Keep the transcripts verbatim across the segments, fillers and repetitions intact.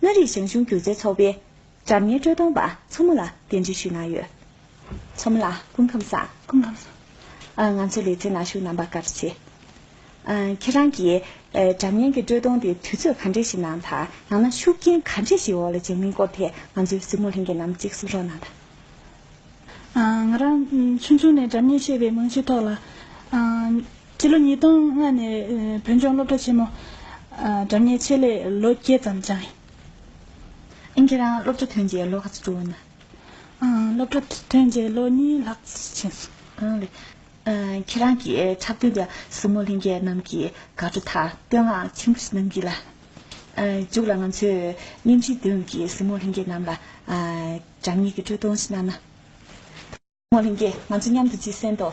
མངའ་རིས་ཞང་ཞུང་སྒྱུ་རྩལ་ཚོགས་པའི་སྒྲ་སྙན་དཀྲོལ་གཏོང་པ་མཚོ་མོ་ལགས་གདན་འདྲེན་ཞུས་གནང་ཡོད། མཚོ་མོ་ལགས་སྐུ་ཁམས་བཟང་། སྐུ་ཁམས་བཟང་། ཨ། ང་ཚོའི་ལེ་ཚན་ནང་ཞུགས་གནང་བར་བཀའ་དྲིན་ཆེ། ཨ། ཁྱེད་རང་གིས་ཨ། སྒྲ་སྙན་གྱི་དཀྲོལ་གཏོང་དེ་དུས་ཚོད་ག་འདྲས་ཤིག་ནང་དང་། ཡང་ན་ཤུགས་རྐྱེན་ག་འདྲས་ཤིག་འོག་ལ་སྦྱངས་མིན་སྐོར་ཐད་ང་ཚོའི་གཟིགས་མོ་ལྷན་རྒྱས་རྣམས་གཅིག་གསུང་རོགས་གནང་དང་། ཨ། ང་རང་ཆུང་ཆུང་ནས་སྒྲ་སྙན་ཤེས་པའི་རྨང་གཞིའི་ཐོག་ལ། ཨ། སྤྱི་ལོ་ཉིས་སྟོང་ལྔ་ནས་ཨ། བོད་ལྗོངས་སློབ་གྲྭ་ཆེན་མོ། ཨ། སྒྲ་སྙན་ཆེད་ལས་ལོ་བརྒྱད་ཙམ་སྦྱངས་ཡིན། ཨ། ཁྱེད་རང་སློབ་གྲྭ་ཐོན་རྗེས་ལོ་ག་ཚོད་འགྲོ་ན། ཨ། སློབ་གྲྭ་ཐོན་རྗེས་ལོ་གཉིས་ལྷག་ཕྱིན་སོང་། ཨ་ལེ། ཨ། ཁྱེད་རང་གི་འཁྲབ་སྟོན་དེ་གཟིགས་མོ་ལྷན་རྒྱས་རྣམས་ཀྱིས་དགའ་སྤྲོ་དང་བསྟོད་བསྔགས་ཆེན་པོ་ཞིག་གནང་གི་ལ། ཨ། མཇུག་ལ་ང་ཚོས་བརྙན་འཕྲིན་མདུན་གྱི་གཟིགས་མོ་ལྷན་རྒྱས་རྣམས་ལ། ཨ། སྒྲ་སྙན་གྱི་དཀྲོལ་གཏོང་ཞིག་གནང་ན། མོ་ལྷན་རྒྱས་ང་ཚོ་མཉམ་དུ་གཅིག་གསན་ཏོ།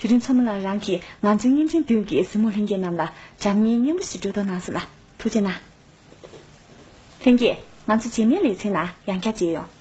དེ་རིང་མཚོ་མོ་ལགས་རང་གིས་ང་ཚོའི་བརྙན་འཕྲིན་མདུན་གྱི་གཟིགས་མོ་ལྷན་རྒྱས་རྣམས་ལ་སྒྲ་སྙན་སྙན་པོ་ཞིག་དཀྲོལ་གཏོང་གནང་སོང་ལ། ཐུགས་རྗེ་གནང་། ལྷན་རྒྱས། ང་ཚོ་རྗེས་མའི་ལེ་ཚན་ནང་ཡང་བསྐྱར་མཇལ་ཡོང་།